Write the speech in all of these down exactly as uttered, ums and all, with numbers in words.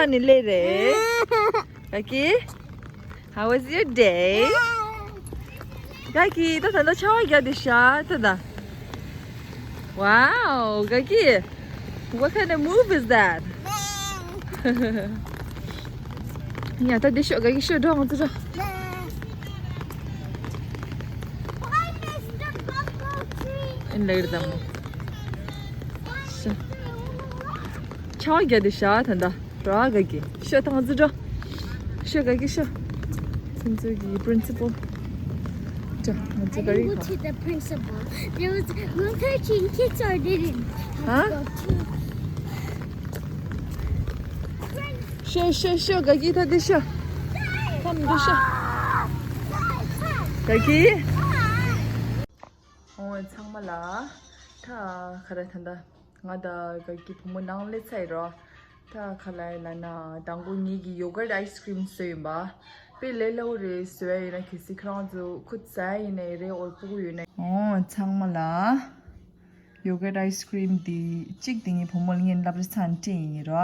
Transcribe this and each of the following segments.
ཨ་ནི་ལེ་རེད། ག་གི། How was your day? ག་གི། ད་ད་ལྟ་ཆར་པ་བརྒྱབ་བསྡད་ཤག་ད་ད། Wow, ག་གི། What kind of move is that? ཡ་ད་འདི་ཤོག་ག་གི་ཤོག་འགྲོ་ང་ཚོ་འགྲོ། ཨིན་ལེ་རེད་ད་མོ། ཤ། ཆར་པ་བརྒྱབ་བསྡད་ཤག་ད་ད། ར་ག་གི། ཤོག་ད་ང་ཚོ་འགྲོ། ཤོག་ག་གི་ཤོག་ཁྱེད་ཚོ་གི་principal། ད་ང་ཚོ་ག་རེ། I didn't go to the principal. There was one thirteen kids or didn't. Huh? ཤོག་ཤོག་ཤོག་ག་གི་ད་འདི་ཤོག་ཁམ་འདི་ཤོག་ག་གི། ཨོ་ཚང་མ་ལ། ད་ག་རེ་ད་ད། ང་དང་ག་གི་བུ་མོ་ནང་སླེབས་ཚར་ཡིན་རོ། ད་ག་ལ་ལབ་ན་དང་པོ་ངེད་ཀྱི་yogurt ice cream བཟོས་ཡིན་པ། དཔེ་ལས་སླ་པོ་རེད། བཟོས་ཡིན་ན་གལ་སྲིད་ཁྱེད་རང་ཚོ་ཁུ་ཚ་ཡིན་ནའི་རེད། འོལ་པོ་ཡོད་ནའི། ཨོ་ཚང་མ་ལ་yogurt ice cream འདི་གཅིག་འདི་ངའི་བུ་མོ་ལ་ངས་སློབ་གྲྭ་ཚང་སྤྲད་ཡིན་རོ།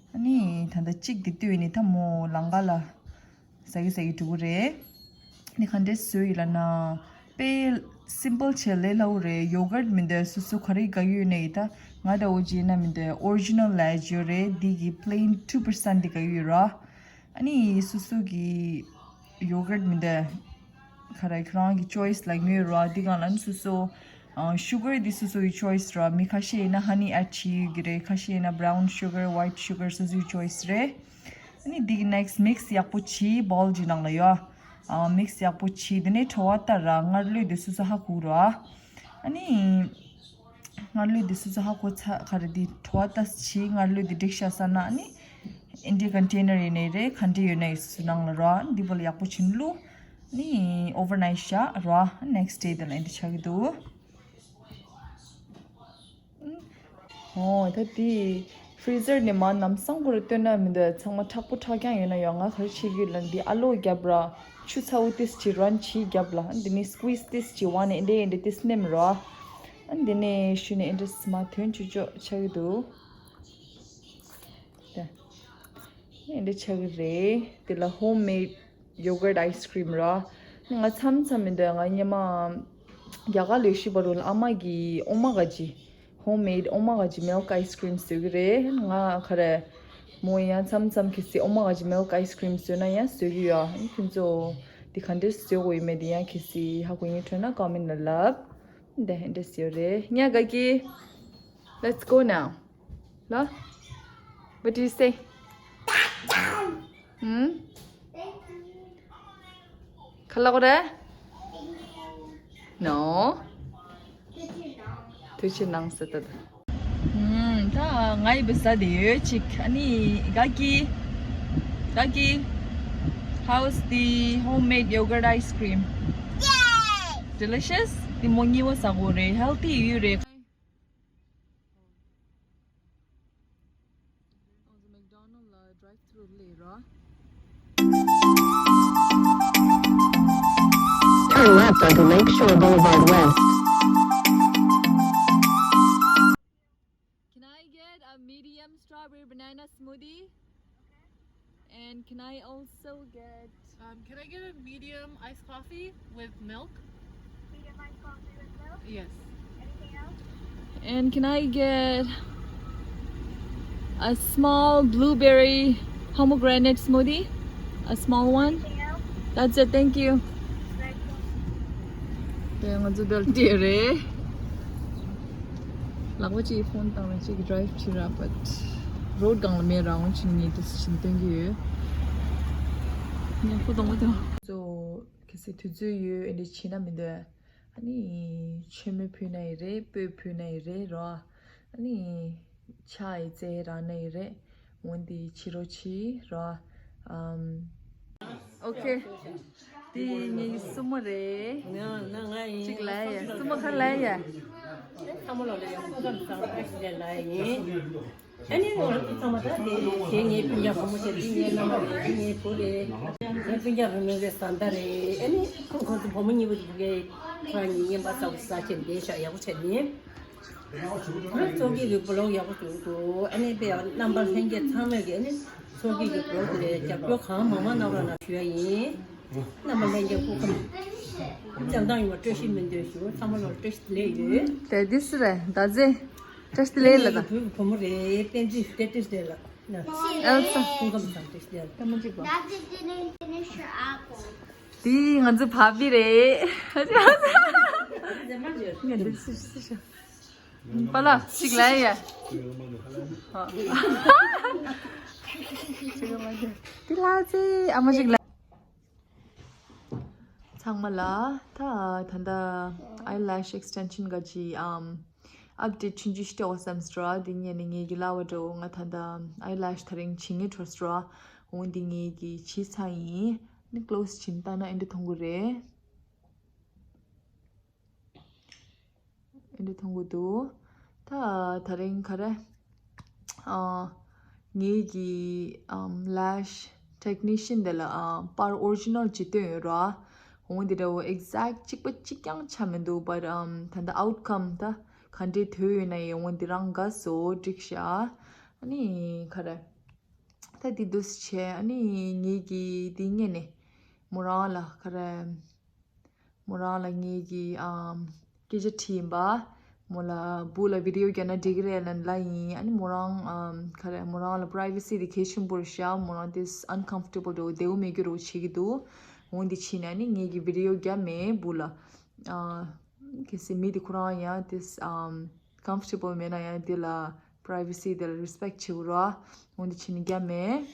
ཨ་ནི་ད་ལྟ་གཅིག་འདི་ལྟོས་ནས་ད་མོ་ལམ་ཁ་ལ། ཟ་གི་ཟ་གི་འགྲོ་གི་རེད། ནི་ག་འདྲས་བཟོས་ཡིན་ལབ་ན། དཔེ་simple བྱས་ལས་སླ་པོ་རེད། yogurt མི་འདུག་སོ་སོ་ག་རེ་དགའ་གི་ཡོད་ནའི་ད། ང་ད་འོ་ཇི་ན་མི་འདུག original ལབ་ཡ་ཅིག་ཡོད་རེད། འདི་གི་plain two percent འདི་དགའ་གི་ཡོད་ར། ཨ་ནི་སོ་སོ་གི་yogurt མི་འདུག་ག་རེ་ཁྱེད་རང་གི་choice ལ་ཉོས་ར། འདི་གང་ལ་ནི་སོ་སོ། ཨ། sugar འདི་སོ་སོ་ཡི་choice ར། མི་ཁ་ཤས་ཡིན་ན་honey add བྱེད་ཡོད་ཀྱི་རེད། ཁ་ཤས་ཡིན་ན་brown sugar, white sugar སོ་སོ་ཡི་choice རེད། ཨ་ནི་འདི་གི་next mix ཡག་པོ་བྱེད། bowl གི་ནང་ལ་ཡོད། ཨ། mix ཡག་པོ་བྱེད། དེ་ནས་བྲོ་བ་ལྟར་ར་སྔར་ལོས་འདི་སོ་སོ་ཧ་གོ་ར། ཨ་ནི་སྔར་ལོས་འདི་སོ་སོ་ཧ་གོ་ཚར་ག་རེ་འདི་བྲོ་བ་ལྟར་བྱེད། སྔར་ལོས་འདི་འགྲིག་ཤག་ཟེར་ན་ཨ་ནི་ཨིན་ཌི་container ཡིན་ནའི་རེད། ག་འདྲ་ཡོད་ནའི་སོ་སོ་ནང་ལ་ར། ཨ་ནི་འདི་བོ་ལ་ཡག་པོ་བྱེད་བླུགས། ཨ་ནི་overnight བཞག་ར། next day དེ་ལ་ཨིན་ཌི་ཆགས་ཀྱི་འདུག་ཨོ་ད་དེ་freezer ནས་མར་ལམ་སང་ཁོ་ར་བཏོན་ན་མི་འདུག་ཚང་མ་མཁྲེགས་པོ་མཁྲེགས་རྐྱང་ཡོད་ན་ཡོང་། ང་ག་རེ་བྱེད་ཀྱི་ཡོད་ལབ་ན་འདི་ཨ་ལོ་བརྒྱབ་ར། ཆུ་ཚ་པོ་ཏིས་ཅིག་run བྱེད་བརྒྱབ་ལ། འདི་ནས་squeeze ཏིས་ཅིག་དབང་ནས་འདི་འདི་ཏིས་ནེམ་ར། འདི་ནས་ཤུ་ནས་འདི་འདྲ་མར་ཐོན་ཆོག་ཆོག་ཆགས་ཀྱི་འདུག་འདི་འདྲ་ཆགས་ཀྱི་རེད། འདི་ལ་homemade yogurt ice cream ར། ང་མཚམས་མཚམས་མི་འདུག་ང་སྔོན་མ་རྒྱ་གར་ལ་ཡོད་ཤི་བ་རུ་ལ་ཨ་མ་གིས་ཨོ་མ་ག་ཅི། homemade ཨོ་མ་ག་ཅི་milk ice cream བཟོ་གི་རེད། ང་ག་རེ། མོ་ཡང་མཚམས་མཚམས་གལ་སྲིད་ཨོ་མ་ག་ཅི་milk ice cream བཟོས་ན་ཡང་བཟོ་གི་ཡོད། ཨ་ནི་ཁྱོད་ཚོ་འདི་ག་འདྲས་བཟོ་དགོས་ཡོད་མེད་འདི་ཡང་གལ་སྲིད་ཧ་གོ་ཡིན་འཕྲོད་ན་comment ལ་ལབ། འདི་འདྲས་ཡོད་རེད། ཉ་ག་གི། Let's go now. ལ། What do you say? ཧུམ། ག་ལ་གོ་རེ། No. ཐུགས་ཆེ་གནང་ཟེར་ད། ཧུམ། ད་ང་ཡི་བུ་ཟ་དེ་ཡོད་ཅིག་ཨ་ནི་ག་གི། ག་གི། How's the homemade yogurt ice cream? Yay! Delicious? དེ་མོ་གཉིས་པོ་ཟ་གོ་རེད། healthy ཡོད་རེད། Turn left onto Lakeshore Boulevard West. Can I get a medium strawberry banana smoothie? And can I also get Um, can I get a medium iced coffee with milk? Medium iced coffee with milk? Yes. Anything else? And can I get a small blueberry pomegranate smoothie? A small one? Anything else? That's it, thank you. Right. དེ་ང་ཚོ་འདིར་བསྡད་རེད། ལག་པ་གཅིག་ཕོན་བཏང་ནས་གཅིག་drive བྱེད་ར། but road སྒང་ལ་མེད་ར། འོན་ཀྱང་ངས་དེ་བཞིན་སྟོན་གྱི་ཡོད། ཉེ་པོ་དང་པོ་དང་། གཙོ་བོ་གལ་སྲིད་དུས་ཚོད་ཡོད་ཨེ་འདྲ་བྱེད་ན་མི་འདོད། ཨ་ནི་མཆོད་མེ་ཕུལ་ན་ཡི་རེད། སྤོས་ཕུལ་ན་ཡི་རེད་ར། ཨ་ནི་ཕྱག་ཡི་རྩེ་རག་ན་ཡི་རེད། འོན་ཏེ་ཕྱི་རོལ་ཕྱི་ར། ཨམ། ཨོ་ཁེ། དེ་ངའི་སྲུ་མོ་རེད། ང་ང་ང་ཡིན། གཅིག་ལ་ཡ། སྲུ་མོ་ཁ་ལ་ཡ། ཚང་མ་ལོ་ལ་ཡ་ཁོ་ཚོ་ཚང་མ་ལ་ཡིན། ཨ་ནི་ང་ཚོ་ཚང་མ་ད་དེ་དེ་ངའི་སྤུན་ཀྱག་བུ་མོ་ཆེ། དེ་ངའི་མནའ་མ་རེད། དེ་ངའི་བུ་རེད། ངའི་སྤུན་ཀྱག་རིང་མོ་རེད། བཟའ་ཟླ་རེད། ཨ་ནི་ཁོ་ཁོ་ཚོ་བུ་མོ་གཉིས་པོ་དེ་གའི་ཁོ་རང་གཉིས་ངན་པ་ཚ་པོ་ཟ་ཆེན་བསྡད་ཤག་ཡག་པོ་བྱས་ནི། ཚོགས་ཀྱི་གི་བི་ལོག་ཡག་པོ་བྱུང་འདུག་ཨ་ནི་དཔེ་ཡག་རྣམ་པ་ལྷན་རྒྱས་ཚང་མས་ཀྱི་ཨ་ནི་ཚོགས་ཀྱི་གི་བི་ལོག་དེ་ལ་རྒྱབ་སྐྱོར་གང་མང་མང་གནང་རོགས་གནང་ཞུ་ཡ་ཡིན། རྣམ་པ་ལྷན་རྒྱས་སྐུ་ཁམས་བྱམས་སྟངས་ཡོང་བ་བཀྲ་ཤིས་སྨོན་འདུན་ཞུ། ཚང་མ་ལ་བཀྲ་ཤིས་བདེ་ལེགས་ཡོད། དེ་འདི་སུ་རེད། ཟླ་རྫས་བཀྲ་ཤིས་བདེ་ལེགས་ལ་ད། བུ་བུ་མོ་རེད། བསྟན་འཛིན་བསྟན་འཛིན་རེད་ལ། ཨེལ་ས། སྐུ་ཁམས་བཟང་། བཀྲ་ཤིས་བདེ་ལེགས། ཐུགས་རྗེ་ཆེ། Daddy didn't finish her apple. དེ་ང་ཚོ་བ་བི་རེད། ང་འདི་སུ་སུ་ཤ། པ་ལ་ཞིག་ལ་ཡ། དེ་ལ་ཚེ་ཨ་མ་ཞིག་ལ། ཚང་མ་ལ་ད་ད་ལྟ་ཨའི་ལེ་ཤི་ཨེག་སི་ཊེན་ཤན་ག་ཅི་ཨམ་ཨབ་ཌེཊ་ཆུང་ཆུང་ཞིག་སྤྲད་བསམ་སོང་། དེ་ངས་ནི་ངའི་གི་ལ་བ་འགྲོ་ང་ད་ལྟ་ཨའི་ལེ་ཤི་ད་རིང་བྱེད་ངེས་འཕྲོ་སོང་། འོ་འདི་ངའི་གི་བྱས་ཚར་ཡིན། ནི་ཀློ་སི་བྱིན་བཏང་ན་ཨེ་འདྲ་མཐོང་གི་རེད། ཨེ་འདྲ་མཐོང་གི་འདུག་ད་ད་རིང་ག་རེ། ཨ། ངའི་གི་ཨམ་ལེ་ཤི་ཊེག་ནི་ཤན་དེ་ལ་ཨ་པར་ཨོ་རི་ཇི་ནལ་ཅིག་སྟོན་ཡོད་ར། འོ་འདི་འདྲ་བོ་ཨེག་ཛེག་གཅིག་པ་གཅིག་རྐྱང་ཆགས་མི་འདུག་པར་ཨམ་ད་ལྟ་ཨའུ་ཊི་ཀམ་ད་ག་འདྲའི་དོད་ཡོད་ན་ཡང་འོ་འདི་རང་དགའ་སོ་འགྲིག་ཤག་ཨ་ནི་ག་རེ། ད་འདི་འདུག་སེ་བྱས་ཨ་ནི་ངའི་གི་འདི་ངས་ནི་མོ་རང་ལ་ག་རེ། མོ་རང་ལ་ངའི་གི་ཨམ་སྐད་ཆ་དྲིས་ཡིན་པ། མོ་ལ་བུ་ལ་བི་ཌི་ཡོ་རྒྱག་ན་འགྲིག་གི་རེད་ལབ་ལབ་ཡིན། ཨ་ནི་མོ་རང་ཨམ་ག་རེ་མོ་རང་ལ་པ་རའི་ཝེ་སི་དེ་གལ་ཆེན་པོ་རེད་ཤག་མོ་རང་དེ་ཨན་ཁམ་ཕོར་ཊེ་བལ་འདྲ་བོ་བདེ་བོ་མེད་རྒྱུ་འདྲ་བོ་བྱེད་ཀྱི་འདུག་འོ་འདི་ཕྱིན་ནས་ཨ་ནི་ངའི་གི་བི་ཌི་ཡོ་རྒྱབ་མེད་བུ་ལ། ཨ་གལ་སྲིད་མི་དེ་ཁོ་རང་ཡང་དེ་ཨམ་ཁམ་ཕོར་ཊེ་བལ་མེད་ན་ཡང་དེ་ལ་པ་རའི་ཝེ་སི་དེ་ལ་རེ་སི་པེག་བྱེད་དགོས་ར། འོ་འདི་ཕྱིན་ནས་རྒྱབ་མེད།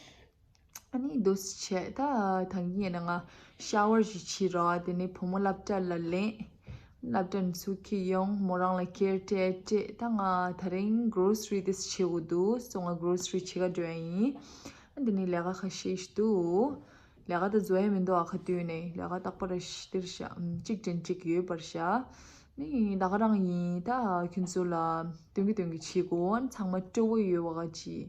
ཨ་ནི་འདུག་སེ་བྱས་ད་ད་གིན་ཡིན་ན་ང་ཤ་ཝར་ཞིག་བྱས་ར། དེ་ནས་བུ་མོ་སློབ་གྲྭ་ལ་ལེན། སློབ་གྲྭ་ནས་ཚུར་ཁྱེར་ཡོང་མོ་རང་ལ་ཀེར་ཊེག་སྤྲད། ད་ང་ད་རིང་གྲོ་སི་རི་དེ་བྱེད་དགོས་འདུག་སོ་ང་གྲོ་སི་རི་བྱེད་ག་འགྲོ་ཡ་ཡིན། ཨ་དེ་ནས་ལས་ཀ་ཁ་ཤས་ཤིག་འདུག་ལས་ཀ་ད་བཟོ་ཡ་མི་འདུག་ཨ་ཁ་བཏུས་ནས་ལས་ཀ་རྟག་པར་ཤ་སྟེར་ཤག་གཅིག་དྲན་གཅིག་ཡོད་པར་ཤག་ནི་ད་ག་རང་ཡིན། ད་ཁྱོད་ཚོ་ལ་སྟོན་གི་སྟོན་གི་བྱེད་དགོས། ཚང་མ་སྤྲོ་བོ་ཡོད་པ་ག་ཅིག་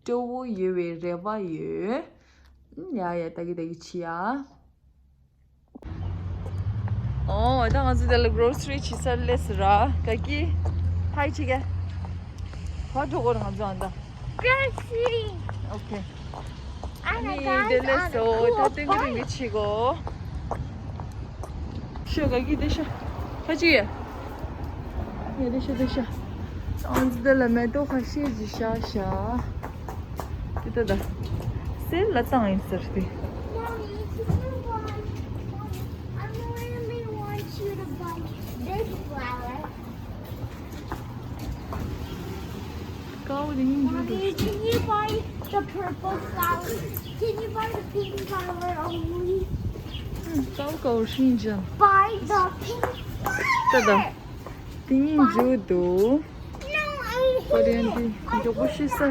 སྤྲོ་བོ་ཡོད་པའི་རེ་བ་ཡོད། ཡ་ཡ་ད་གི་ད་གི་བྱེད་ཡ། ཨོ་ད་ང་ཚོ་དེ་ལ་གྲོ་སི་རི་བྱེད་སར་སླེབས་སོང་ར། ག་གི་ཧའི་བྱེད་ག་ཧ་འགྲོ་གོ་ར་ང་ཚོ་ཨ་ད། Grocery. Okay. ཨ་ནི་དེ་ལས་སོ་ད་སྟོན་གི་སྟོན་གི་བྱེད་གོ་ཤོ་ག་གི་དེ་ཤོ་ཁ་ཅིག་ཡ། ཡ་དེ་ཤོ་དེ་ཤོ། ཨང་ཙི་དེ་ལ་མེ་ཏོག་ཁ་ཤས་ཀྱི་ཤ་ཤ། དེ་ད་ད། སེལ་ལ་བཏང་ཡིན་ཟེར་ཏེ། Mommy, can you buy, Mommy, I really want you to buy this flower. ཀའོ་དེ་ཡིན་རྒྱུ་འདུག Mommy, can you buy the purple flower? Can you buy the pink flower only? ཀའོ་ཀའོ་ཧྲིན་ཅང་། Buy the pink flower. ད་ད། དེ་ཡིན་རྒྱུ་འདུག No, I hate it. ཀོ་རེན་དེ་མགྱོགས་པོ་ཤི་ས།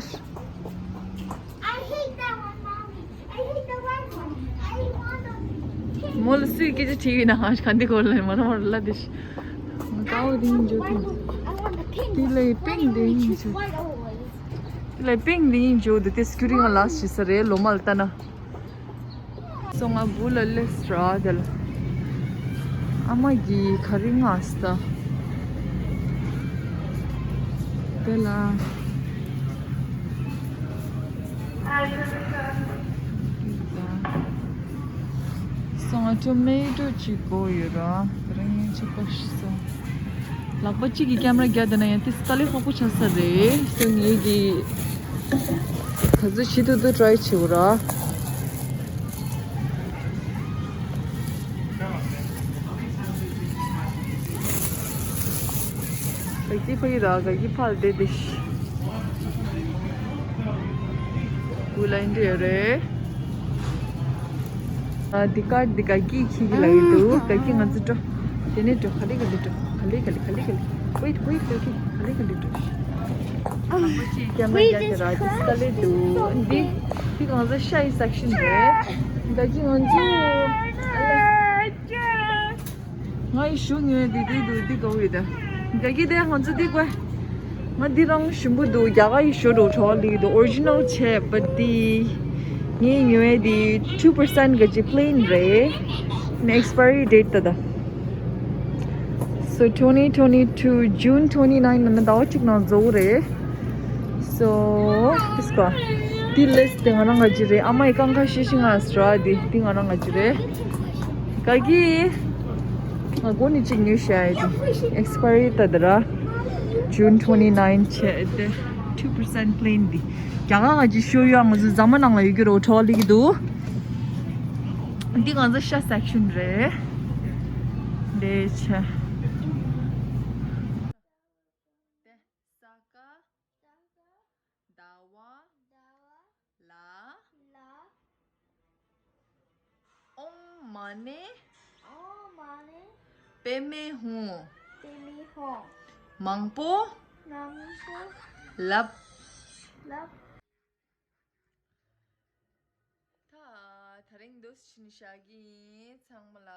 I hate that one, Mommy. I hate the red one. I want the pink. མོ་ལ་སུས་སྐད་ཆ་དྲིས་ཡོད་ན་ཧང་ག་འདི་གོ་ལ་མ་ར་མ་ར་ལ་དེ་ཤི། ཀའོ་དེ་ཡིན་རྒྱུ་འདུག I want the pink. དེ་ལས་པིང་དེ་ཡིན་རྒྱུ། White always. དེ་ལས་པིང་དེ་ཡིན་རྒྱུ་འདུག་དེ་སི་ཀུ་རི་ང་ལ་ཤི་ས་རེད་ལོ་མ་ལ་ལྟ་ན། སོང་ང་བུ་ལ་སླེབས་ར་དེ་ལ། ཨ་མ་གིས་ག་རེ་མངགས་ས། དེ་ལ། སོང་ང་ཊོ་མེ་ཊོ་གཅིག་དགོས་ཡོད་ར། དེ་རིང་ཆོག་པ་ཞིག་སོང་། ལག་པ་གཅིག་གིས་ཀེམ་ར་རྒྱག་བསྡད་ན་ཡང་དེ་དཀའ་ལས་ཁག་པོ་ཆགས་ས་རེད། སོ་ངེད་ཀྱིས་ག་ཚོད་བྱེད་ཐུབ་ཐུབ་ཊ་རའི་བྱེད་དགོས་ར། ག་གི་ཕ་གི་ར་ག་གི་ཕ་ལ་བསྡད་དེ་ཤི། བུ་ལ་འདྲི་ཡོད་རེད། ཨ་འདི་ཀར་འདི་ག་གི་ཁྱི་གི་ལ་ཡོད་འདུག་ག་གི་ང་ཚོ་འགྲོ། དེ་ནས་འགྲོ་ག་ལེ་ག་ལེ་འགྲོ་ག་ལེ་ག་ལེ་ག་ལེ་ག་ལེ། Wait, wait, ག་གི་ག་ལེ་ག་ལེ་འགྲོ། ཀེམ་ར་རྒྱག་གི་ར་དེ་ག་ལེ་འདུག་འདི་འདི་ང་ཚོ་ཤ་ཡི་སེག་ཤན་རེད། ག་གི་ང་ཚོ། ང་ཡི་ཞུ་ངོས་དེ་དེ་འདུག་འདི་ག་བོ་ཡོད་ད། རྒྱ་སྐད་དེ་ང་ཚོ་འདི་དགོས། ང་འདི་རང་ཞིམ་པོ་འདུག་རྒྱ་གར་ཡི་ཞོ་འགྲོ་གྲོགས་ལི་འདུག་ཨོ་རི་ཇི་ནལ་བྱས་པ་འདི། ངའི་ཉོས་འདི་two percent ག་ཅི་པི་ལེན་རེད། ནི་ཨེགས་པ་ཡ་རི་ཌེ་ཊི་ད་ད། So twenty twenty-two June twenty-nine ནང་ཟླ་བ་གཅིག་ནང་རྫོགས་རེད། So this ག་དེ་ལེས་དེ་ང་རང་ག་ཅི་རེད། ཨ་མ་ཡི་ཀང་ཁ་ཤི་ཤི་ང་སྲ་དེ་དེ་ང་རང་ག་ཅི་རེད། ག་གི་ང་གོ་ནི་གཅིག་ཉོས་ཤ་ཡི་དེ་expiry ད་དེ་ར། June twenty-nine བྱས་ཏེ་two percent plain དེ་རྒྱ་གར་ག་ཅི་ཤོ་ཡོ་ང་ཚོ་ཟ་མ་ནང་ལ་ཡོད་ཀྱི་རོ་ཁྲོ་ལི་གི་འདུག་འདི་ང་ཚོ་ཤ་section རེད། འདི་ཆ། དེ་ས་ཀ་ཟླ་བ་ལ། ཨོཾ་མ་ཎི་པདྨེ་ཧཱུྃ། མང་པོ་ལབ། ད་ད་རིང་འདུག་སེ་བྱས་ནས་བཞག་གི་ཡིན། ཚང་མ་ལ་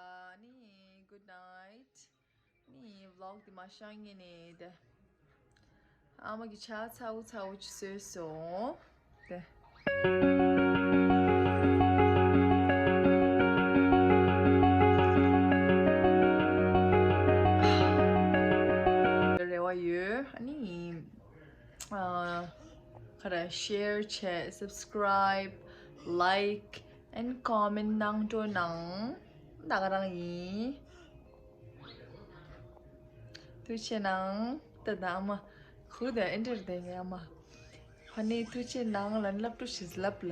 ནི་good night། ནི་vlog འདི་མ་བཞག་ངེས་ནས་དེ། ཨ་མ་གི་ཇ་ཚ་བོ་ཚ་བོ་ཅིག་བཟོས་སོང་། དེ། རེ་བ་ཡོད། ཨ་ནི། ཨ། ག་རེ། share བྱས། subscribe, like and comment གནང་འགྲོ་གནང་། ད་ག་རང་ཡིན། ཐུགས་རྗེ་གནང་། ད་ད་ཨ་མ། ཁུ་ད་ཨེ་འདྲ་རེད་ངའི་ཨ་མ། ཧ་ནི་ཐུགས་རྗེ་གནང་ལན་ལབ་འགྲོ་ཞེས་ལབ་ལ།